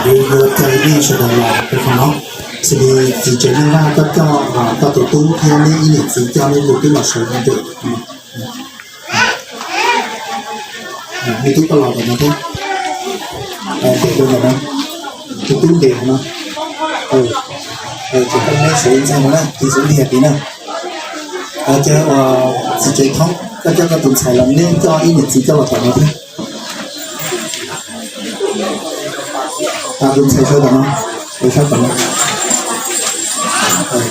Yuav caw nej sawv daws los rau qhov no, xws li txiv tsev neej Vaj koj coj koj tus tub thiab neb ib niam txiv coj neb tus tub los sawv ntawm me tub koj los ntawm no thiab, ntes rau ntawm no, tus tub ntes no, ces koj neb sawv ntxeeg no na, tiv xub ntiag tid na. Ces txiv tsev Thoob koj coj koj tus ntxhais los, neb coj ib niam txiv coj los tom no thiab. Tus ntxhais sawv tom no, sawv tom no,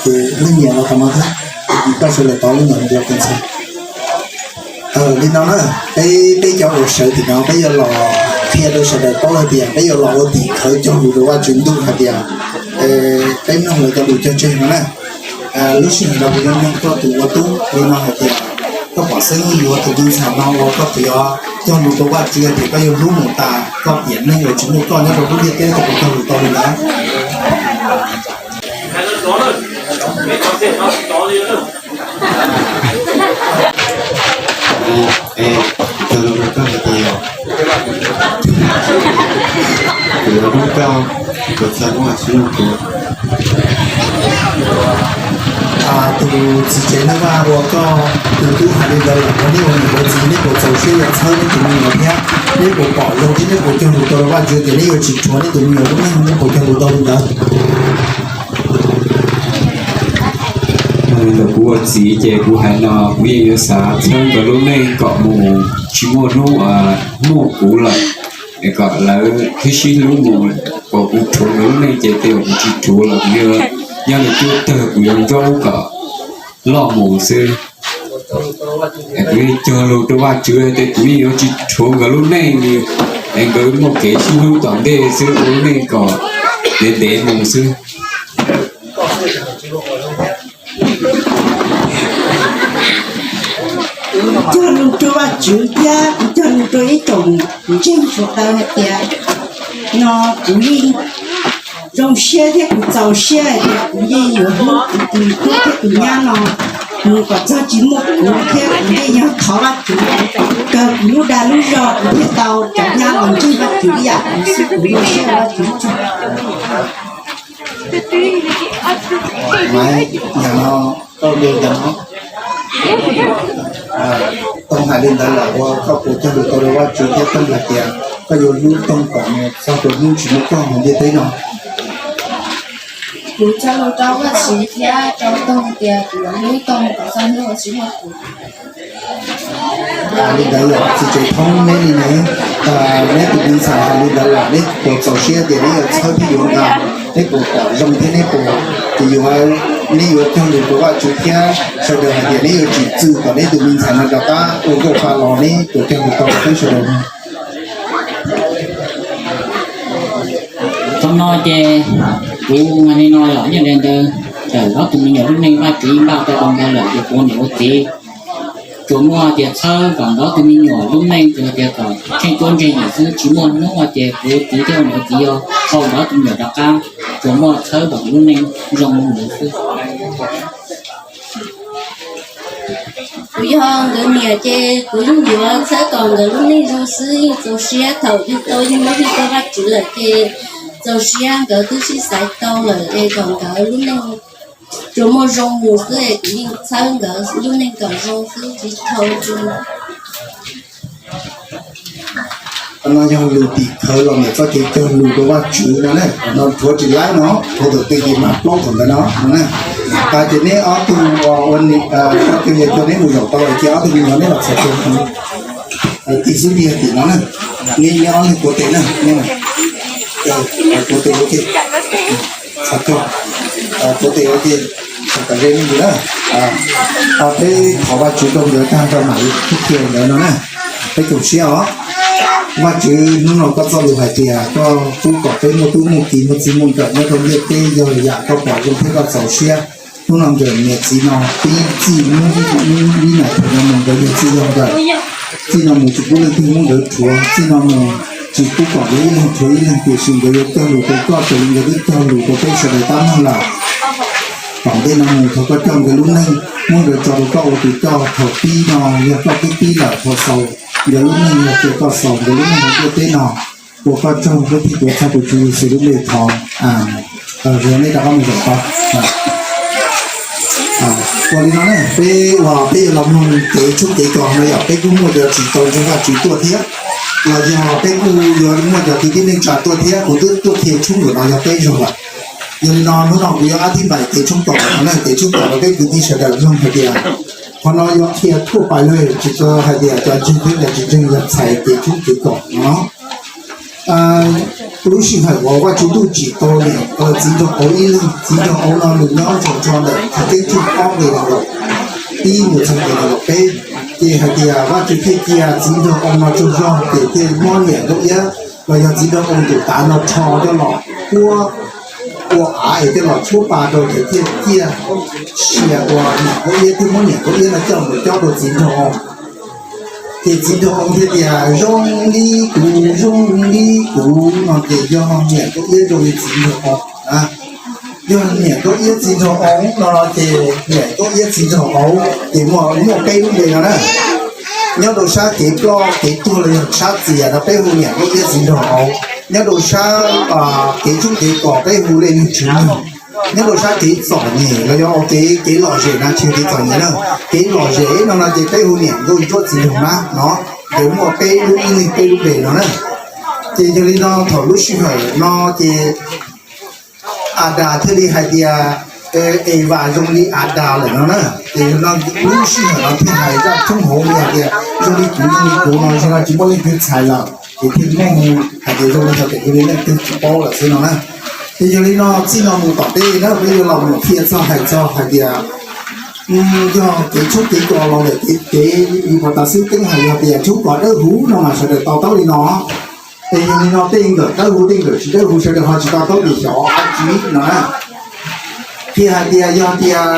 ces leej niam los tom no thiab, koj sawv daws tod leej niam ntiav tus ntxhais. Li no na, peb peb cov uas sawv tim no peb yuav los qhia rau sawv daws paub hais tias peb yuav los ua tim khawv cog lus rau Vajtswv ntuj hais tias peb mloog lawv cov lus cog tseg no na. Lub sij hawm no kuv yuav nug koj tus ua tub li no hais tias koj pom xeeb yuav tus me ntxhais no ua koj tus yuav cog lus rau Vajtswv hais tias koj yuav hlub mus tas koj tiam neej uas tsis muaj koj nyob rau lub ntiaj teb koj puas cog lus tau li ntawd? Cog lus rau koj hais tias kuv yuav hlub koj, kuv txhawj muaj tsis muaj kuv. Tus txiv tsev neej Vaj ua koj tus tub hais li ntawd lawm, ua neb ua niam ua txiv neb puas txaus siab yuav txhawb neb tus me nyuam thiab neb puas pom zoo thiab neb puas cog lus tau rau Vajtswv tias neb yuav tsis rhuav neb tus me nyuam lub neej, neb puas cog lus tau li ntawd? Ntawm kuv ua txiv ces kuv hais no kuv yeej yuav xav txhawb nkawd lub neej kom mus tsis muaj hnub muaj kuv lawm, es kom lawv thiaj sib hlub mus. Kom kuv rhuav nkawd lub neej ces tej zaum kuv tsis rhuav lawm, kuv yuav nyob li tub tawg, kuv yuav nraub kom loj mus xwb. Kuv yeej cog lus rau Vajtswv tias kuv yeej yuav tsis rhuav nkawd lub neej li, es nkawd muaj kev sib hlub tom ntej xwb, ua lub neej kom ntev ntev mus xwb. Kuv cog lus rau Vajtswv thiab kuv cog lus rau ib tsoom ntseeg sawv daws hais tias no kuv yeej zoo siab thiab kuv txaus siab hais tias kuv yeej yuav hlub kuv tus tub thiab tus nyab no mus kom txog tsis muaj kuv thiab kuv yeej yog thov Vajtswv kawg kuv lub dag lub zog kuv thiaj tau cov nyab los ntseeg Vajtswv ib yam kuv xwb, kuv zoo siab Vajtswv tsaug. Maiv, yog no koj ua li ntawd no, Tooj hais li ntawd lawm, ua koj puas cog lus tau rau Vajtswv thiab Tooj hais tias koj yuav hlub Tooj kom mus txog rau hnub tsis muaj koj hauv ntiaj teb no? Kuv cog lus rau Vajtswv thiab rau Tooj tias kuv yuav hlub Tooj kom txog hnub tsis muaj kuv. Li ntawd yog txiv tsev Thoob neb li ne, neb tus me ntxhais hais li ntawd lawm, neb puas txaus siab tias neb yuav txhawb thiab yuav nqa, neb puas pom zoo thiab neb puas, ces yuav, neb yuav cog lus rau Vajtswv thiab sawv daws hais tias neb yuav tsim txwm kom neb tus me ntxhais no rov qab ua nkauj fa los, neb puas cog lus tau rau peb sawv daws no? Thaum no ces kuv hais li no yog yog li ntawd, ntawm ob tug me nyuam lub neej Vajtswv npaj tau rau nkawd lawm ces kuv niam ua txiv tsuas muaj tias txhawb kom nkawd ob tug me nyuam lub neej tsuas tias kom tsheej tuab ntseeg yim xwb, tsis muaj hnub uas ces kuv txiv thiab ua niam txiv yuav hau nkawd ob tug me nyuam rov qab, tsuas muaj txhawb kom nkawd lub neej zoo mus xwb. Kuv yog nkawd niam ces kuv yeej yuav txhawb kom nkawd lub neej zoo xwb, yeej txaus siab thaum yug tau yug muab yug tau Vajtswv lawm ces txaus siab nkawd twb sib xaiv tau lawm es kom nkawd lub neej tsuas muaj zoo mus xwb es kuv yeej txhawb nkawd lub neej kom zoo xwb tsis tau tsis. Qhov no yog lus tim khawv los ntawm txoj kev cog lus rau Vajtswv no na. No rhuav tsis laib no, rhuav thaum twg ces mas plaub thaum ntawd no no na. Ces neb ob tug ua, koj twb yog coj neb mus zaum tau lawm ces ob tug me nyuam neb los txhais tes, tig xub ntiag tim no na. Neb, neb ob leeg tuav tes na, tuav tes ua ke, tuav tes ua ke, kom ze me ntsis na. Peb thov Vajtswv rau nkawd tag rau mam li thub kiag ntawd no na. Peb koom siab os. Vajtswv, hnub no koj txoj lus hais tias koj pub kom peb muaj tub muaj kiv muaj txij muaj nkawm nyob rau ntiaj teb yog yam koj pom zoo thiab koj txaus siab. Hnub no nkawd niam txiv no pib txij hnub ib na thaum no mus nkawd yog txij yog nkawm. Txij no mus tsis pub leej twg muab nkawd rhuav, txij no mus tsis pub kom nkawd ib leeg rhuav ib leeg, tiam sis nkawd yuav cog lus rau koj raws li nkawd twb cog lus rau peb sawv daws tab meeg lawm. Tom ntej no mus thov koj coj nkawd lub neej, muab nkawd tso rau koj ua tus coj. Thaum pib no yog koj twb pib lawm, thaum xaus nkawd lub neej yog tias koj xaus nkawd lub neej hauv ntiaj teb no. Ua koj tsaug thiab thov tus Tswv Yexus lub npe thov, zoo nej rov qab mus zaum pab. Ua li no ne, peb uas peb yuav los mloog kev tshoob kev kos no yog peb kuj muaj cov tsis tau ntseeg Vajtswv tuaj thiab, los yog peb kuj yuav muaj cov kwv tij neej tsa tuaj thiab, kuv twb tuaj qhia tshoob ntawm no yog peb zog lawm. Yog li no hnub no kuv yuav ab thib npaim kev tshoob kos no ne, kev tshoob kos no peb kwv tij sawv daws mloog hais tias qhov no yuav qhia thuaj pais lawm, tsis tau hais tias cov ntseeg thiab cov tsis ntseeg, yog txhais kev tshoob kev kos no. Lub sij hawm uas Vajtswv ntuj tsim tau niam txiv nraug qauv ib leeg, txiv nraug qauv no nws nyob nrog nraug ntawm teb chaws ob nqe los pib mus txog nqe los peb. Ces hais tias Vajtswv thiaj cia txiv nraug qauv no tsaug zog ces thiaj muab niam nkauj iab los yog txiv nraug qauv tus tav no rho coj los puab ua av es coj los tshuab pa rau ces thiaj ciaj sia ua niam nkauj iab thiab muab niam nkauj iab no coj mus cob rau txiv nraug qauv. Ces txiv nraug qauv thiaj tias zoo li kuv, zoo li kuv no ces yog niam nkauj iab zoo li txiv nraug qauv. Yog niam nkauj iab txiv nraug qauv no ces niam nkauj iab txiv nraug qauv ces muaj, muaj peb lub npe no na. Nyob rau sab kev ploj kev tuag los yog sab txias no peb hu niam nkauj iab txiv nraug qauv. Nyob rau sab kev tshoob kev kos peb hu le nws tswv nug. Nyob rau sab kev txom nyem los yog ua kev, kev lom zem na, tsis kev txom nyem na, kev lom zem no no ces peb hu niam nkauj ntsuab txiv nraug nab no. Ces muaj peb lub, ib leeg peb lub npe no na. Ces yog li no thaum lub sij hawm no ces Adas thiaj li hais tias Evas zoo li Adas lawm no na. Ces yog li no lub sij hawm no thiaj hais zaj tshoob hauv li hais tias zoo li kuv, zoo li kuv no, zoo li tsis muaj leej twg txhais lawm ces thiaj muaj hais tias zoo li thaum pem li leej twg tsis paub lawm xwb no na. Ces yog li no txij no mus tom ntej na peb yuav los mus qhia txog hais txog hais tias yog kev tshoob kev kos los ntawm kev, kev li pos tas xwb teeb hais yog tias tshoob kos dawb huv no mas sawv daws to taub li no. Ces yog li no tej nkawm dawb huv tej nkawm tsis dawb huv sawv daws ho tsis to taub tias xyov dab tsi no na. Qhia hais tias yog tias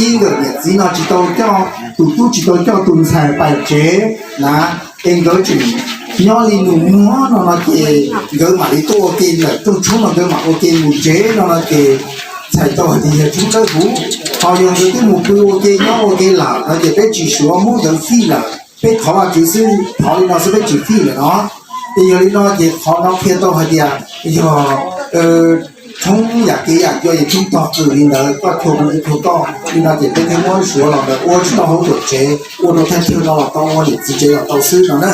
ib nkawm niam txiv no tsis tau coj, tus tub tsis tau coj tus ntxhais pais tsev na, es nkawd tseem nyob li nus muag no no ces nkawd mam li tuaj ua ke ntawm rooj tshoob no nkawd mam ua ke mus tsev no no ces txhais tau hais tias yog tshoob dawb huv. Ho yog nkawd twb mus pw ua ke nyob ua ke lawm no ces peb tsis suav muab nkawd fij lawm, peb thov Vajtswv xwb, thov li no xwb peb tsis fij lawm no. Ces yog li no ces qhov no qhia tau hais tias yog tshoob yam kev yam cai es tshoob tog kws li ntawd koj thuam kuv kuv thuam koj li no ces peb thiaj muab suav los ntawd ua tsis tau hauv tuam tsev, ua rau thaj chaw no los tau, ua niam txiv tsev los tau xwb no na.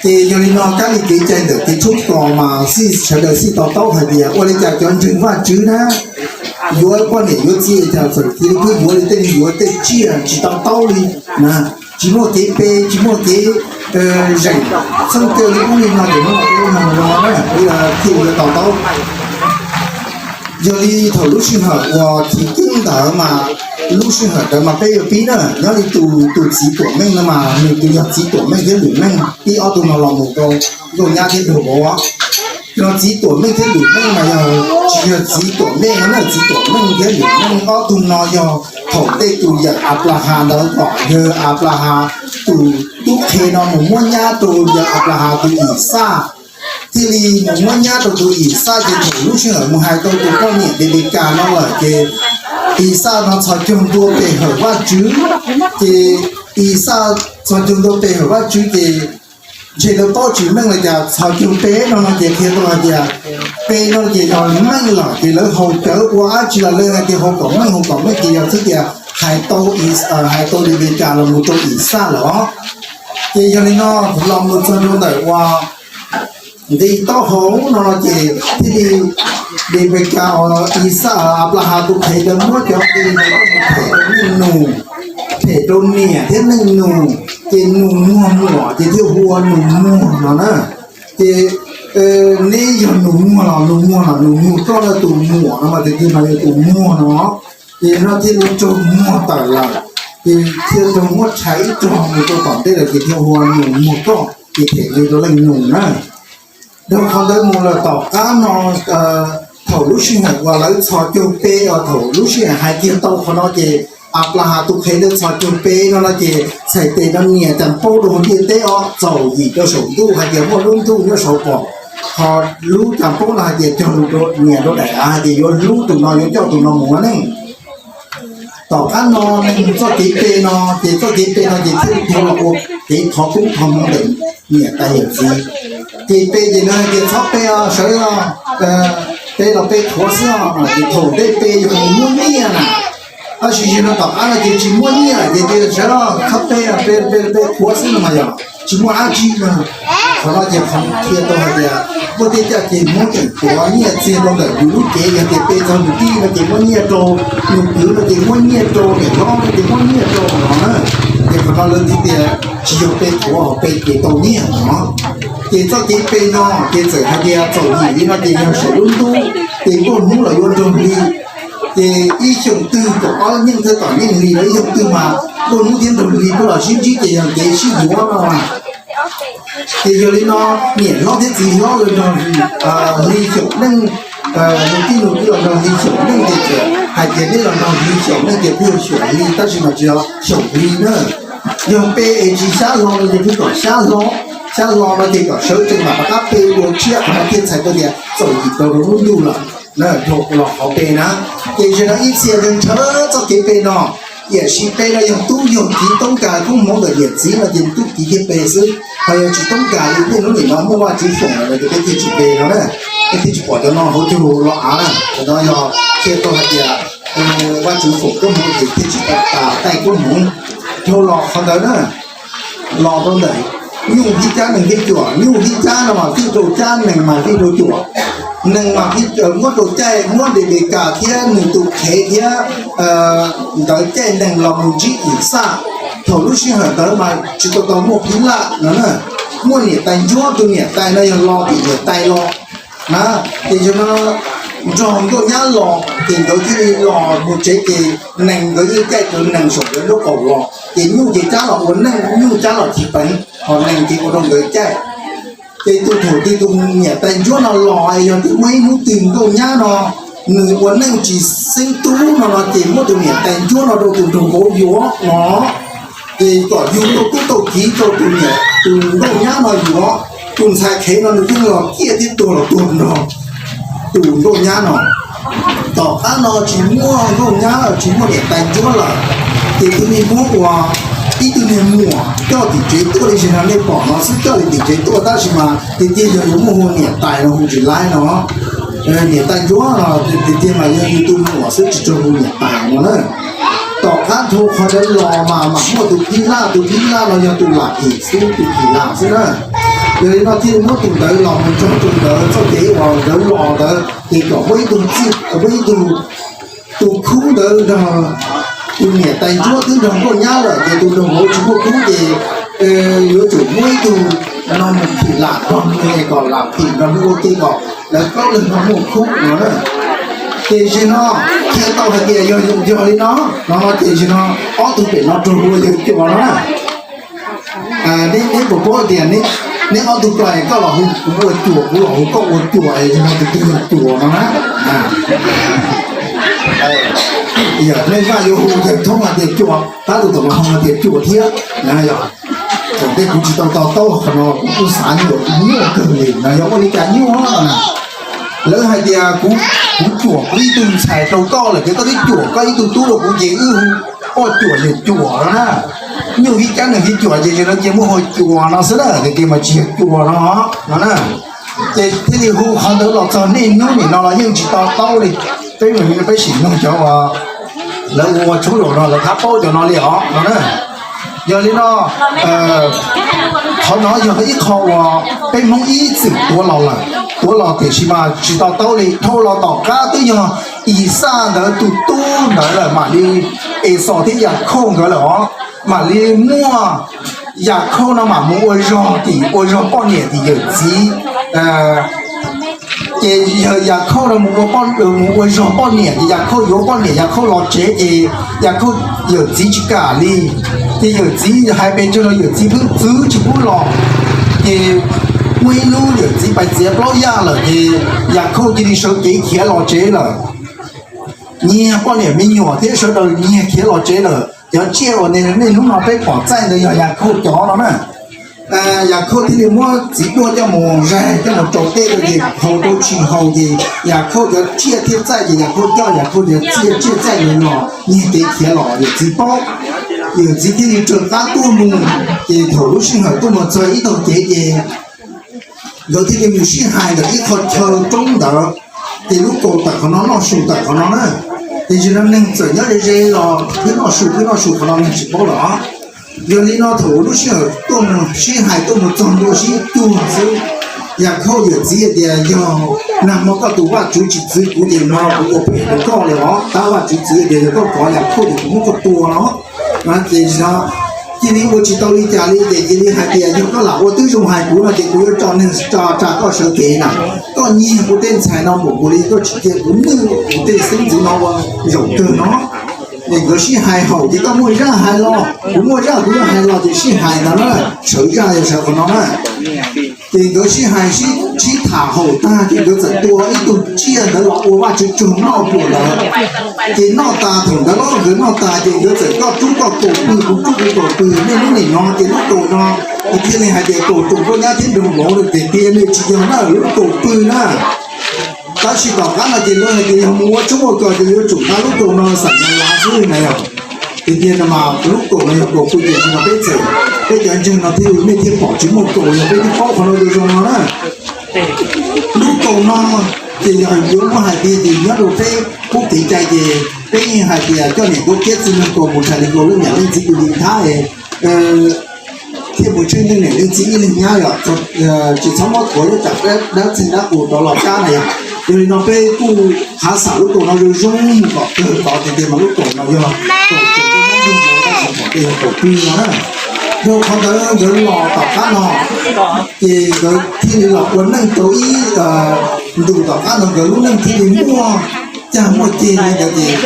Ces yog li no kab li kev cai ntawm kev tshoob kos mas xij sawv daws xij to taub hais tias ua li cas cov ntseeg Vajtswv na yuav poj niam yuav txiv cas txawm cia li twb yuav li tej neeg yuav tej tsiaj tsis to taub li na, tsis muaj kev pe tsis muaj kev zeem txheeb cawj li ub li no ces hnub no peb ua no na, thiaj li yuav to taub. Yog li thaum lub sij hawm uas chiv keeb ntawd mas lub sij hawm ntawd mas peb yuav pib na, nyob li tus, tus txiv Tuam Meej no mas nws tus yog txiv Tuam Meej thiab Lwm Meej, ib ob tug no los mus rau nkauj nyab thiab nraug vauv. Yog txiv Tuam Meej thiab Lwm Meej mas yog tsis yog txiv Tuam Meej no na, txiv Tuam Meej thiab Lwm Meej ob tug no yog thaum tej tus yawm Anplahas ntawd kom yawg Anplahas tus tub qhe no mus muab nyab rau yawg Anplahas tus Ixaj. Thiaj li mus muab nyab rau tus Ixaj ces thaum lub sij hawm mus hais tau tus poj niam Npes Npes Kas no lawm ces Ixaj no txhos caug ntua pe hawm Vajtswv. Ces Ixaj txhos caug ntua pe hawm Vajtswv ces ntshe lawv paub tsis meej li cas txhos caug pe no no ces qhia tau hais tias pe no ces yog meej lawm ces lawv haus cawv ua dab tsi los lawv hais tias haus kom meej haus kom meej ces yog xwb tias hais tau, hais tau Npes Npes Kas los mus rau Ixaj lawm os. Ces yog li no los mus txog rau ntawm uas nqi taub hau no no ces thiaj li Npes Npes Kas, Ixaj, Anplahas tus qhev ntawd muab cov nqi ntawd them rau neej nus, them rau niam thiab neej nus, ces nus muag muam ces thiaj hu ua nus muag no na. Ces neb yog nus muag los nus muag los nus muag roj na, tus muam no mas tus twg mas yog tus muag no. Ces no thiaj li raug muag tawm lawm, ces thiaj raug muab rhais ib rog mus rau tom ntej lawm ces thiaj hu ua nus muag roj ces them li rau leej nus na. Dhau qhov ntawd mus lawm tom qab no, thaum lub sij hawm uas lawv txhos caug pe, thaum lub sij hawm hais kiag tau qhov no ces Anplahas tus qhev ntawd txhos caug pe no no ces txhais tes no nias cas paub rau hauv ntiaj teb os, txaus yim rau saum ntuj hais tias muaj lub ntuj nyob saum pom, ho lub cas paub no hais tias cog lus rau nias rau daim av hais tias yuav hlub tus no yuav coj tus no mus ua neej. Tom qab no neeg txoj kev pe no ces txoj kev pe no ces thiaj li tuav los ua kev thov koob thov hmoov ntawm niam tais yawm txiv. Ces pe ces nws hais tias txhob pe os, sawv os, pe los pe qhuav xwb os. Ces thaum ntej pe yog muab nyiaj na, tab sis yog no tom qab no ces tsis muab nyiaj lawm ces tias sawv los txhob pe, pe pe pe qhuav xwb no mas yog tsis muaj dab tsi na. Qhov no ces qhov qhia tau hais tias muaj tej caj ces Hmoob tseem tuav nyiaj txiag rau ntawm yus lub cev, yog tias pe txog nws tij no ces muab nyiaj rau, nws kwv no ces muab nyiaj rau, niam hlob no ces muab nyiaj rau no na. Ces qhov no lawv thiaj tias tsis yog pe qhuav, pe ces tau nyiaj no. Ces txoj kev pe no ces txawm hais tias txaus yim li no ces yog saum lub ntuj ces nkauj hnub los yuav nrog hli. Ces ib xyoos twg kaum ob nyeej thiab tom nyeej hli los ib xyoos twg mas nkauj hnub thiab nrog hli peb los sib ntsib ces yog kev sib yuav no. Ces yog li no niam hlob thiab txiv hlob los nrog hli xyaum neej, nws tij nws kwv los nrog hli xyaum neej ces txawm hais tias nej los nrog hli xyaum neej ces kuj yog xyaum hli tab sis mas tsis yog xyaum hli na. Yog pe es tsis xyab hlo no ces kuj kom xyab hlo, xyab hlo no ces kom sawv tsees mam rov qab pe ua tshiab, qhov no thiaj txhais tau tias txaus yim rau rau lub ntuj lawm. Dhau los qhov pe na, ces zaum no ib txhia ntshaw txoj kev pe no, tiam sis pe no yog tub yog kiv toob kas koob hmoov ntawm niam txiv no ces tub kiv thiaj pe xwb, ho yog tsis toob kas li tej hnub nim no muaj Vajtswv foom lawm no ces peb thiaj tsis pe no na. Peb thiaj tsis pom cov no hauv cug los av na. Cov no yog qhia tau hais tias Vajtswv foom koob hmoov ces thiaj tsis tas taij koob hmoov. Dhau los qhov ntawd na, los rau ntawm nyuj hib cab nees hib cuam, nyuj hib cab no mas fij rau cab, nees mas fij rau cuam. Nees mas muab rau caij, muab Rebeka thiab nws tus qhev thiab ntawd caij nees los mus ntsib Ixaj. Thaum lub sij hawm ntawd mas tsis tau tau muaj phij laj no na, muaj niam tais ncuab, tus niam tais no yog los tim niam tais los na. Ces yog no nrog nkauj nyab los ces nkawd thiaj li los mus tsev ces nees nkawd yeej caij tus nees saum nkawd lub qaum los ces nyuj ces cab los ua neej, nyuj cab los chiv peev, ho nees ces ua rau nkawd caij. Ces tus thaum twg tus niam tais ncuab no los yog tias muaj ib hnub twg nkauj nyab no nws ua neej tsis xeeb tub no no ces muab tus niam tais ncuab no rau tus nraug vauv yuav no, ces kom yug tau tub tau kiv rau tus niam tus nkauj nyab no yuav. Tus ntxhais qhev no nws yeej los ciaj thiab tuag los tuag nrog tus nkauj nyab no. Tom qab no tsis muaj nkauj nyab, tsis muaj niam tais ncuab lawm, ces tus niag muab ua ib tug niag muam coj tim tsev tuaj li zaum no nej pom no xwb, coj li tim tsev tuaj tab sis mas tiag tiag yog yuav muaj hu niam tais no hu tsis laib no. Niam tais ncuab no tiag tiag mas yog yus tus muam xwb tsis tshua hu niam tais no na. Tom qab dhau qhov ntawd los mas mam muaj tus phij laj, tus phij laj no yog tus lam phim xwb, tus phim lam xwb na. Yog li no thiaj li muab tus ntawd los mus nrog tus ntawd txoj kev uas nkawd los ntawd ces kom muaj ib tug txij, muaj ib tug, tus khub ntawd nrog tus niam tais ncuab twb nrog nkauj nyab lawm ces tus nraug vauv tsis muaj khub ces yuav tsum muab ib tug no mus phim lam nrog nws kom lam phim nrog nws ua ke kom lawv plaub leeg no muaj khub no na. Ces zaum no qhia tau hais tias yog yog li no, no no ces zaum no ob tug pem no raug hu ua yawg cuas no na. Neb puas paub tias neb ob tug ko koj los hu kuv ua cuas, kuv los hu koj ua cuas, zaum no tus twg yog cuas no na? Yog nej Vaj yuav hu yawg Thoob hais tias cuas, tab tus tom no hais tias cuas thiab. Thaum ntej kuv tsis tau to taub qhov no kuv kuj xav nyuaj, nyuaj kawg li no yog ua li cas nyuaj na. Lawv hais tias kuv, kuv cuam kuv ib tug ntxhais rau koj lawm ces koj twb cuam koj ib tug tub rau kuv ces wb hu poj cuam yawg cuas no na. Nyuj hib cab nees hib cuam ces zaum no cia muab hu cuas no xwb na, tiag tiag mas tsis yog cuas no no na. Ces thiaj li hu qhov ntawd los txog niaj hnub nim no los yeej tsis to taub li. Peb mus peb sim mloog cov uas lawv ua tshoob laus no lawv thab paub cov no li os no na. Yog li no, qhov no yog ib qho uas peb Hmoob ib txwm tuav los lawm, tuav los tiam sis mas tsis to taub li. Dhau los tom qab twb yog Ixaj ntawd tus tub ntawd lawm mam li, Exaus thiab Yakhauj nkawd lawm os, mam li muaj, Yakhauj no mam mus ua zog tim, ua zog poj niam tim yawm txiv. Ces yog Yakhauj no mus ua, mus ua zog poj niam ces Yakhauj yuav poj niam Yakhauj los tsev ces Yakhauj yawm txiv tsis kam li. Ces yawm txiv hais pes tsawg los yawm txiv pheej txwv tsis pub los. Ces muaj ib hnub yawm txiv pais txiav plaub yaj lawm ces Yakhauj cia li sawv kev khiav los tsev lawm. Nyiag poj niam me nyuam thiab sawv daws nyiag khiav los tsev lawm. Cov tsiaj uas niaj hnub no peb pom txaij ntawd yog Yakhauj cov no na. Yakhauj thiaj li muab txiv duaj coj mus zaig coj mus rau tej rau ces haus rau tsis haus ces Yakhauj cov tsiaj thiab txaij ces Yakhauj coj Yakhauj cov tsiaj, tsiaj txaij ntawd los nyiag kev khiav los yawm txiv paub. Yawm txiv thiaj li raws qab tuaj mus, ces thaum lub sij hawm tuaj mus txog ib tog kev ces nkawd thiaj li mus sib hais ntawm ib qho chaw roob ntawd, ces lub kaus tawm qhov no noj su tawm qhov no na. Ces zaum no neeg txawm nyob ze ze los twb noj su twb noj su qhov no neeg tsis paub lawm. Yog li no thaum lub sij hawm tuaj mus sib hais tuaj mus txog ntua sib cuag xwb, Yaj Khauj yawm txiv tias, yog nag hmo koj tus Vajtswv tsis txwv kuv ces no kuv ua phem rau koj li os. Tab Vajtswv txwv tias yog koj kov Yaj Khauj ces kuv muab koj tua no. Ces cia li ua tsis tau li cas li ces cia li hais tias yog koj lam ua twb zoo hais kuv no ces kuv yuav tso neeg tso tsa koj sawv kev na. Koj nyiag kuv tej ntxhais no npaum nkaus li koj tsis cia kuv nwj kuv tej xeeb ntxwv no ua zaum kawg no. Es nkawd sib hais haum ces koj muaj zaj hais los kuv muaj zaj kuv yuav hais los ces sib hais ntawd na, sawv zaj yog sawv qhov no na. Ces nkawd sib hais sib tham haum tag ces nkawd txawm tua ib tug tsiaj ntawd los ua Vajtswv tsaug noj pluas ntawd. Ces noj tas thaum ntawd los nkawd noj tas ces nkawd txawm koj rub koj kaus pw kuv rub kuv kaus pw nej lub nim no ces lub kaus no, kuv thiaj li hais tias kaus roos koj nyab thiab nraug vauv tias tias nws tsis yog na lub kaus pw na. Tab sis tom qab no ces lawv hais tias yog mus ua tshoob ua kos ces yuav tsum nqa lub kaus no xam nyas lav xwb na yog. Tiag tiag no mas lub kaus no yog kaus pw ces tsis yog peb txawm, peb cov ntseeg no thiaj nej thiaj pom tsis muaj kaus yog peb twb paub qhov no zoo zoo no na. Lub kaus no ces yog yuav muab hais tiag ces nyob rau peb qub kev cai ces peb yeej hais tias coj niam nkauj kiab txiv nraug kaus mus rhais li kaus leej niam leej txiv tus li thab thiaj mus tsheej leej niam leej txiv ib leeg nyab yom, tsis txhob muab thuav lub tsam dab txeeg dab qus rov los cab na yom. Yog li no peb kuj hav xam lub kaus no zoo zoo mus kom kawg tod tiag tiag mas lub kaus no yog kaus tseem ua nyob nrog mus tab sis kom tias yog kaus pw no na. Yog qhov ntawd nkawd los tom qab no ces nkawd thiaj li los ua neej tau ib ntus tom qab no nkawd lub neej thiaj li muaj cag muaj ceg li ntawd ces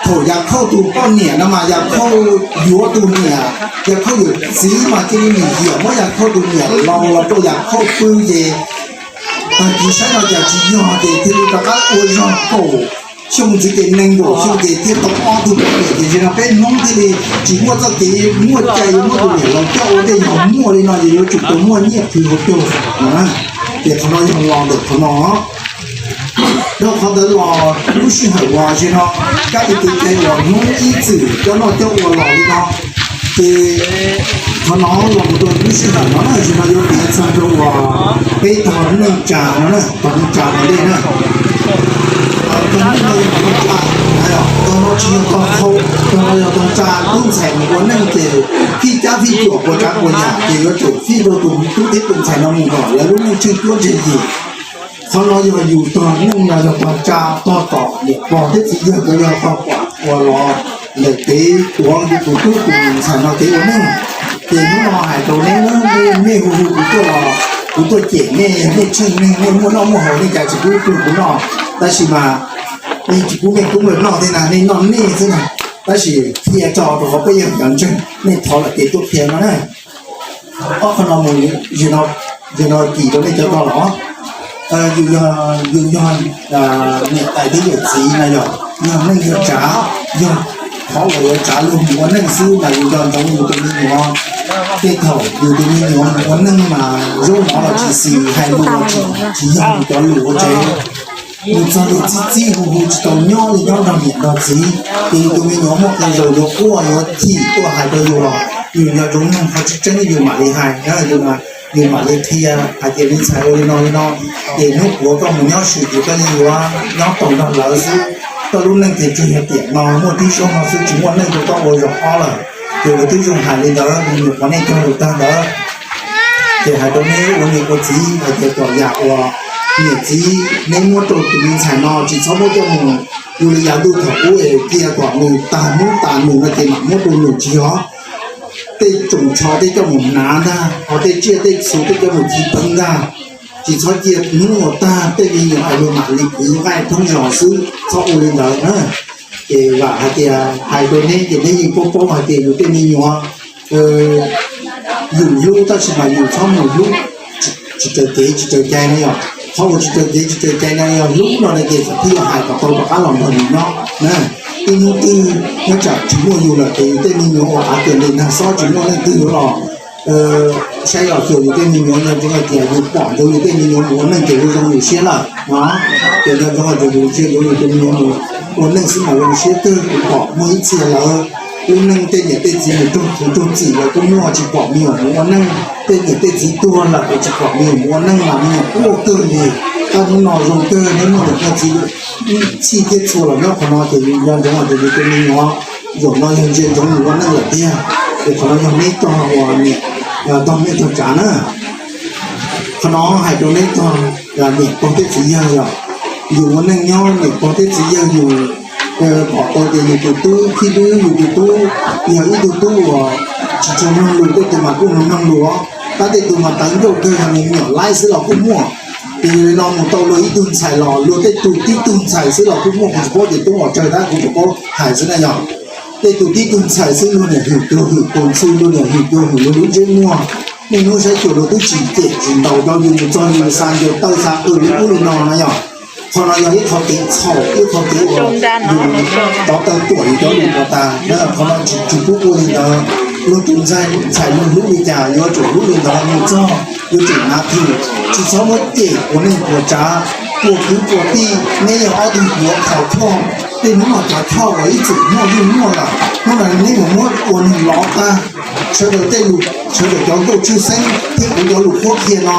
thaum Yaj Khauj tus poj niam no mas Yaj Khauj yuav tus niam, Yaj Khauj yuav txiv mas cia li nim hiam muab Yaj Khauj tus niam laus los rau Yaj Khauj pw ces tag kis saib no cas tsis yog ces thiaj li rov qab ua zog kaum xyoo ntxiv ces nees nkaum xyoo ces thiaj tau ob tug poj niam ces zaum no peb Hmoob thiaj li tsis muaj txoj kev muaj cai yuav muab tus niam laus coj ua dej yog muaj li no ces yuav tsum tau muaj nyiaj qhwv hauv caug no. Ces qhov no yog los ntawm qhov no. Dhau qhov ntawd los lub sij hawm uas zaum no kab li kev cai uas Hmoob ib txwm coj noj coj ua los li no ces qhov no los mus rau lub sij hawm no na zaum no yuav piav txog rau uas peb tog neej tsa no na, tog neej tsa ua ntej na. Tog neej no yog tog neej tsa, tog no tsis yog tog qhau, tog no yog tog tsa tub ntxhais mus ua neej ces fij cab fij cuam puas tsav puas yam ces yuav tsum fij rau tus tub thiab tus ntxhais no mus kom lawv lub neej tsheej cuab tsheej yim. Qhov no yog yus tog neej no yog tog tsa, tog tom niam pog thiab txiv yawg ko yog tog pam uas los ntawm kev tuav tus tub tus ntxhais no kev ua neej. Ces hnub no hais rau neb, neb hu hu kuv tuaj los kuv tuaj cem nej, nej tsheej neeg nej muaj noj muaj haus nej cas tsis pub pw kuv noj. Tab sis mas nej tsis pub nej pub lawv noj thiab na, nej noj nej xwb na. Tab sis qhia tso rau qhov peb yog cov ntseeg, nej thov lawm ces tuaj qhia no na. Ob qho no mus, zaum no kis rau nej cov ko los, yus yog, yus yog niam tais thiab yawm txiv na yog, yog neej yog tsav, yog qhov uas yuav tsav luag mus ua neej xwb mas yus nco ntsoov yus tus me nyuam. Tej thaum yus tus me nyuam mus ua neej mas zaub mov los tsis xis, hais lus los tsis yog yus cov lus ua tsev. Mus txog lus txib txib hu hu tsis tau nyob li nyob nrog niam nrog txiv, ces yus tus me nyuam muaj qee zaus yuav quaj yuav chim tuaj hais rau yus los yus nco ntsoov neeg qhov tseeb tseeb yus mam li hais, yus mam li qhia hais tias me ntxhais ua li no li no, ces hnub puav koj mus nyob swm ces koj yeej yuav nyob tau nrog lawv xwb. Koj lub neej ces tsuas yog tiam no muaj tib zaug no xwb, tsis muaj neej rau koj ua zaum ob lawm. Ces lawv twb zoo hais li ntawd, me nyuam qhuav nej cog lus tag ntawd. Ces hais rau neb ua niam ua txiv hais tias kom yam uas niam txiv neb muab rau tus me ntxhais no tsis txhob muab coj mus, yus li yav ntuj thaum ub es cia kom nws tag hnub tas nws no ces mam muab rau nws tsis yog. Tej tsoos tsho tej coj mus hnav ntag, ho tej tsiaj tej txhu tej coj mus ci peev ntag. Tsis txhob cia hnub uas tag tej me nyuam es luag mam li kwv nqaij thoob zos xwb, txhob ua li ntawd na. Ces vam hais tias hais rau neb ces neb yeej paub paub hais tias yus tej me nyuam yus hlub tab sis mas yus txhob mus hlub tsis raws kev tsis raws cai na yog. Qhov uas tsis raws kev tsis raws cai na yog hlub no na ces txawm thiaj yuav hais kom tau rov qab los nrog yus nyob na. Ib hnub twg nyob tsam tsis muaj yus lawm ces yus tej me nyuam uas av kiag li nag xob tsis muaj leej twg yuav los saib los xyuas yus tej me nyuam, nco ntsoov hais tias yus pom ntsoov yus tej me nyuam mus ua neej ces zoo yus siab lawm no. Ces nco ntsoov hais tias yus ntsia ntsoov yus tej me nyuam mus ua neej xwb mas zoo siab kawg. Kuv pom muaj ib txhia lawv Lub neej tej niam tej txiv mus raug txim los kuj muaj, tsis pom me nyuam mus ua neej. Tej niam tej txiv tuag lawm es tsis pom me nyuam mus ua neej los me nyuam quaj kawg li. Tab hnub no zoo kawg, hnub no niam txiv txhij thiab txhua los nyob qhov no ces nco ntsoov hais tias yus tus me nyuam zaum no yog ntsia ntsoov mus ua neej lawm tiag. Ces qhov no yog neb tog uas niam tog mej tog tsav na. Qhov no hais rau neb tog niam pog thiab txiv yawg yom. Yus ua neej nyob niam pog thiab txiv yawg yus pom tau tias yus tus tub khib dub, yus tus tub yog ib tug tub uas tsis tshua mloog lus, tej tus mas kuj mloog lus, tab tej tus mas tawv ncauj kawg yog me nyuam laib xwb los kuj muaj. Ces yog li no mus tau luag ib tug ntxhais los luag tej tus tib tug ntxhais xwb los kuj muaj, kuv tsis paub ces tub los tsawg tab kuv tsis paub hais xwb na yog. Tej tus tib tug ntxhais xwb luag niam hwm cuag hwm tus ntxhw, luag niam hwm cuag hwm luag lub ntsej muag. Niaj hnub saib xyuas luag twb tsis cem tsis ntaus rau yus, mus txog yus xa ncaws tawj xa qws li ub li no na yog. Qhov no yog ib qho kev txhaum, ib qho kev uas yus rov taw tuam yus cov lus uas tas. Qhov no tsis pub ua li ntawd. Luag tus ntxhais luag hlub li cas yuav tsum hlub li ntawd, mus txog yuav tsum hnav thwm, tsis txhob muab cem puas neej puas tsav, puas kwv puas tij. Neb yog ob tug yuav qhov choj, tej hnub no cov choj uas ib txwm muaj yeej muaj lawm, hnub no neb mus muab ua neeg lov tag. Sawv daws tej lus, sawv daws cov nkauj tshwj xeeb thiab kuv cov lus qhuab qhia no,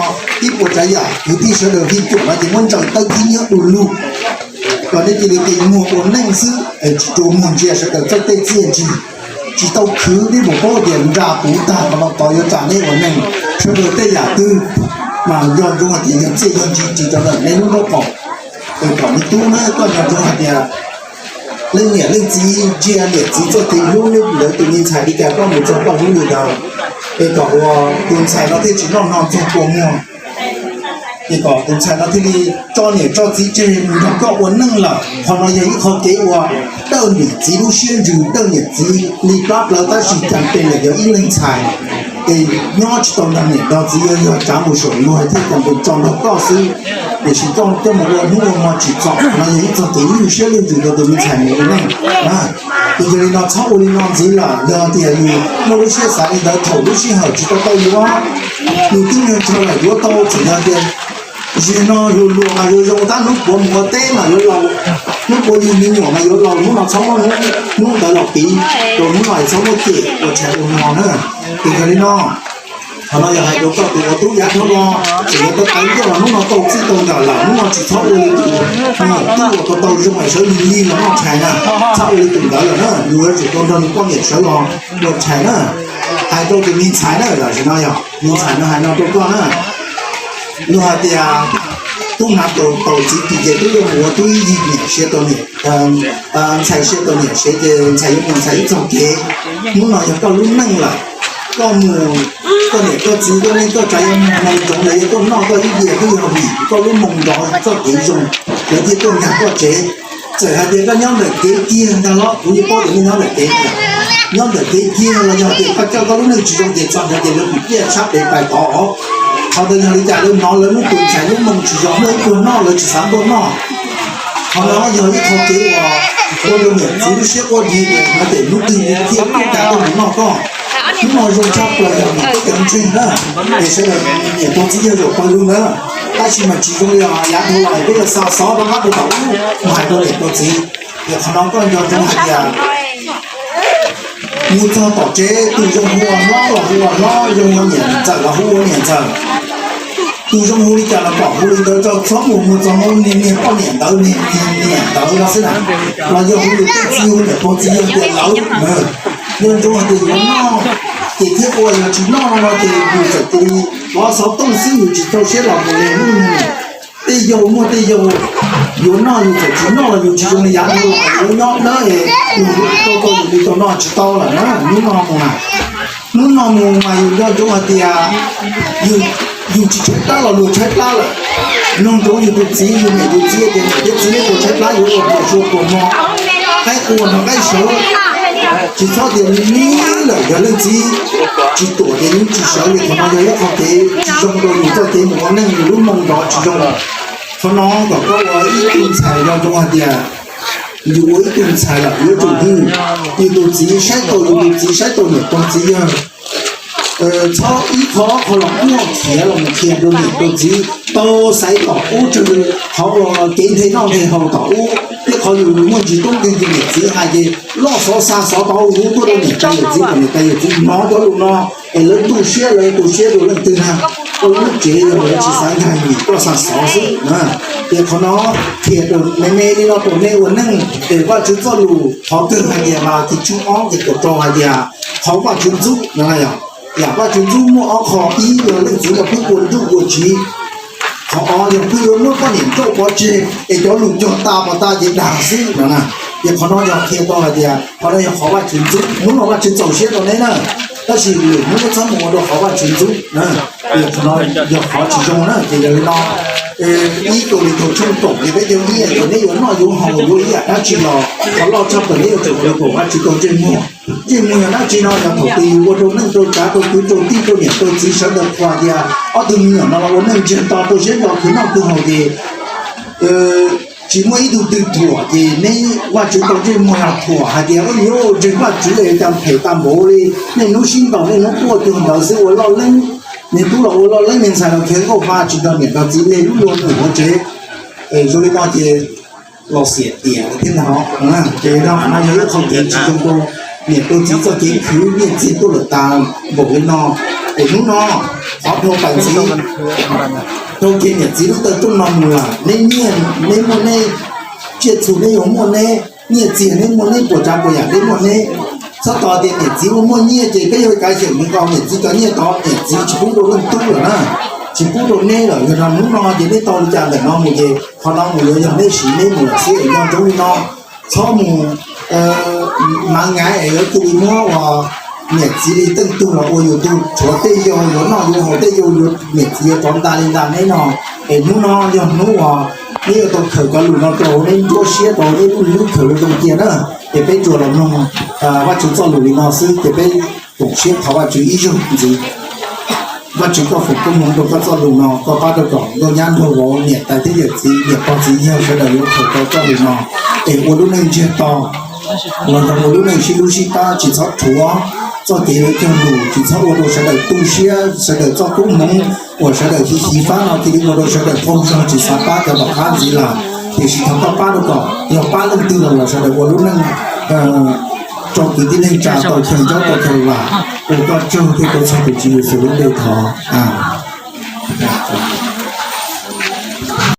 ib puas tsav yam kwv tij sawv daws vij cuam no ces muab ntsaws tawb khib nyiab du lug, kom nej cia li tis muag ua neej xwb es tsis tshua muag ntsia sawv daws txawj tej txiaj ntsig. Tsis tau khwv, nej mus paub tias nra puv tag qhov no tod yuav tsa neb ua neej. Sawv daws tej yam twg mas nco ntsoov hais tias yog txiaj yog ntsig ris rau ntawm neb lub nraub qaum. Es kom me tub na koj nco ntsoov hais tias leej niam leej txiv ntsia niam txiv txoj kev hlub, neb ntawd tus me ntxhais li cas koj mus txog koj hlub li ntawd. Es kom ua tus ntxhais no thiaj tsis noj no ntxuag kua muag. Ces kom tus ntxhais no thiaj li tso niam tso txiv tseg mus nrog koj ua neej lawm. Qhov no yog ib qho kev ua dawj niam txiv lub siab ntsws, dawj niam txiv li plab plaws, tab sis cas pes lawm yog ib leeg ntxhais es nyob tsis tau nrog niam nrog txiv, yog yog tsav mus saum luag thiaj cas pes tso nrog koj xwb. Tiam sis koj coj mus ua hnub ua hmo tsim txom no yog ib txog kev lwj siab lwj ntsws rau tus me ntxhais mus ua neej. Ces yog li no txhob ua li no ntxiv lawm. Yog tias yus muaj lub siab xav li ntawd thaum lub sij hawm tsis tau tau yuav, yus twb nco ntsoov lawm yuav tau, txawm yog tias zim no luag luag mas yuav zoo, tab hnub puav mus ua teb mas yuav laus, hnub puav yug me nyuam mas yuav laus, hnub no txhob muab hnub ntawd los piv rau hnub no, txhob muab cem ua tshais ua hmo na. Ces yog li no, qhov no yog hais rau koj tus ua tub yav thaum no, txawm yog koj tawv ncauj los hnub no tau txij tau nkawm lawm, hnub no tsis txhob ua li tus niam tub uas tau tau zoo es sawv lig lig los noj tshais na, txhob ua li tus ntawd lawm na, yus yuav tsum tau nrog nws poj niam sawv los ua tshais na. Hais rau tus me ntxhais na, tam sim no yog me ntxhais no hais no rau koj na, luag hais tias tub hnav tau txiv ris ces tub yuav mus ua tub ib yig niam siav tau niam, ntxhais siav tau niam siav ces ntxhais yuav mus ntxhais ib txog kev. Hnub no yog koj lub neej lawm, koj mus, koj niam koj txiv koj neej koj tsav yuav mus hmoo ntsoov los yog tuaj noj koj ib diav twb yog vim koj lub moo nrov txoj kev zoo, lawv thiaj tuaj nkag koj tsev. Txawm hais tias koj nyob ntawm kev kiag ntag los kuv yeej paub tias nej nyob ntawm kev, nyob ntawm kev kiag los yog tias koj coj koj lub neej tsis zoo ces txog ntawd ces lawv pum ciaj sab pem pais tod. Qhov ntawd yog li cas lawv hnov lawv lub tus ntxhais lub moo tsis zoo, muaj ib pluag noj lawv tsis xav ntuaj noj. Qhov no yog ib qho kev uas ua rau niam txiv lub siab quaj dhi, hais tias hnub twg thiaj tuaj nkag tuaj mus noj koj. Hnub no zoo tshaj plaws yog niam tub cov ntseg na, es sawv daws niam pog txiv yawg zaum pawg lug na. Tab sis mas tsis zoo li yav dhau los peb yog xa xov rov qab rau tom ub mus hais rau niam rau txiv. Ces qhov no koj nco ntsoov hais tias mus txog tom tsev tus zoo hu ua hlob los hu ua hlob, zoo ua niam ntxawm los hu ua niam ntxawm. Tus zoo hu li cas los kom hu li ntawd, txhob mus mus txog mus niag niag poj niam ntawd niag niag niam ntawd no xwb na. Los yog hu yus tej txiv hu niam pog txiv yawg tias lawv, nco ntsoov hais tias yuav noj ces thiaj ua, yog tsis noj no ces yus txawm cia li pov xov tooj xwb, yus tsis txaus siab los mus li hnub no. Tej yau muaj tej yau yuav noj yus txawm tsis noj los yus tsis zoo li yav dhau los yuav nyob dawb es yus tau tau yus li tau noj tsis tau lawm na. Hnub no mus na, hnub no mus mas yus nco ntsoov hais tias yus tsis tshaib plab los luag tshaib plab lawm. Mloog ntsoov yus tus txiv yus niam yus txiv tias niam thiab txiv neb puas tshaib plab yuav ua puas tsuaj puas hmo, qaib qua no qaib sawv, tsis txhob tias li lawm yog leej txiv tsis tuam ces yeej tsis sawv li. Qhov no yog ib qho kev tsis zoo rau yus txoj kev mus ua neej, yus lub moo nrov tsis zoo. Qhov no kom koj ua ib tug ntxhais nco ntsoov hais tias yus ua ib tug ntxhais lawm yuav tsum hwm yus tus txiv, saib tau yus tus txiv, saib tau niam pog txiv yawg. Txhob ib qho qho los muaj khiav los mus qhia rau niam rau txiv tau xaiv tom ub, qhov kev nthe noj nthe haus tom ub, thiab qhov yus muaj ntsis tub nkeeg yus niam txiv hais ces loj xov xa xov tau hu tuaj rau niam tais yawm txiv kom niam tais yawm txiv hnov cov lus no, es lawv tu siab, lawv tu siab rau leej twg na. Koj lub tsev yog lawv tsis xav nkag yim, koj xa xov xwb na. Ces qhov no qhia rau me me li no rau nej ua neej, es Vajtswv txoj lus qhov twg hais tias Malakhis tshooj ob nqe kaum rau hais tias qhov Vajtswv ntxub no, yam Vajtswv ntxub muaj ob qho, ib yog leej txiv los pheej ua nruj ua tsiv, qhov ob yog pheej yuav muab poj niam nrauj pov tseg es cov lus cog tas pov tas ces dag xwb no na. Ces qhov no yog qhia tau hais tias qhov no yog qhov Vajtswv ntxub, hnub no Vajtswv txaus siab rau neb na, tab sis lwm hnub neb txhob mus ua rau qhov Vajtswv ntxub na. Qhov no yog qhov tsis zoo na. Ces yog li no, ib tug li thaum tshooj kaum ces peb cov nyiaj ces neb yuav noj yuav haus yuav ib yam dab tsi los qhov loj tshaj plaws neb yuav tsum ua rau Vajtswv tau ntsej muag. Ntsej muag yog dab tsi no? Yog thaum twg yus ua rau neej rau tsav rau kwv rau tij rau niam rau txiv sawv daws thuam tias ob tug me nyuam no los ua neej ntsiag to rau siab nto khwv noj khwv haus ces tsis muaj ib tug twg thuam ces neb Vajtswv tau ntsej muag los thuam hais tias, ua yuav ntseeg Vajtswv es cas phem tas npaum li, niaj hnub sib ntaus niaj hnub quaj cuag ntawd xwb, ua loj leeb, niag tub los ua loj leeb, niag ntxhais los khiav nkauj fa tsis nrog niam nrog txiv, leg lub luag ntawm hauv tsev. Zoo li no ces los xiam tiam lawm thiab ntag. Ces no qhov no yog ib qho kev tsis zoo rau niam rau txiv txoj kev khwv nyiaj txiag tuaj lawm tas npaum li no. Es hnub no qhov dhau pais ntxiv, dhau kiag niam txiv lub taw rooj no mus lawm, neb nyiaj neb muaj neb, tsiaj txhu neb yuav muaj neb, nyiaj txiag neb muaj neb, puas tsav puas yam neb muaj neb. Txhob tos tias niam txiv ua muaj nyiaj ces peb yuav kav xyeem mus nkaus niam txiv cov nyiaj tod, niam txiv tsis pub rau leej tub lawm na, tsis pub rau neb lawm. Yog no hnub no ces neb tau li cas ntawm no mus ces qhov no mus yuav yog neb siv neb mus lawm xwb. Es nco ntsoov li no, txhob mus nav ngaiv es yuav cia li muab ua niam txiv li teej tug los ua yus tug, tshuav tej yau yuav noj yuav haus, tej yau yuav niam txiv yuav rov nta li nta neb no. Es hnub no yog hnub uas neb yuav tau khaws cov lus no rau hauv neb nruab siab, rau hauv neb lub hlwb khaws zoo cia na. Es peb tsuas los mloog Vajtswv txoj lus li no xwb ces peb koom siab thov Vajtswv ib zaug ntxiv. Vajtswv, koj foom koob hmoov rau koj txoj lus no, koj pab rau kom nkauj nyab nraug vauv niam tais thiab yawm txiv niam pog txiv yawg sawv daws yuav khaws tau txoj lus no es ua lub neej ntsiag to, los yog ua lub neej sib hlub sib pab, tsis txhob rhuav txoj kev lawv cog lus, tsis txhob ua rau sawv daws tu siab, sawv daws txoj koob hmoov uas sawv daws xyiv xyiv fab no cia li ua rau sawv daws qaug zog tsis xav pab cov tom qab ntxiv lawm. Tiam sis thov koj pab rau kom yog pab leej twg los los sawv daws ua lub neej rau kwv tij neej tsa tau chaw ncob tau chaw vam. Ua koj tsaug thiab koj txog tus Tswv Yexus lub npe thov, amees.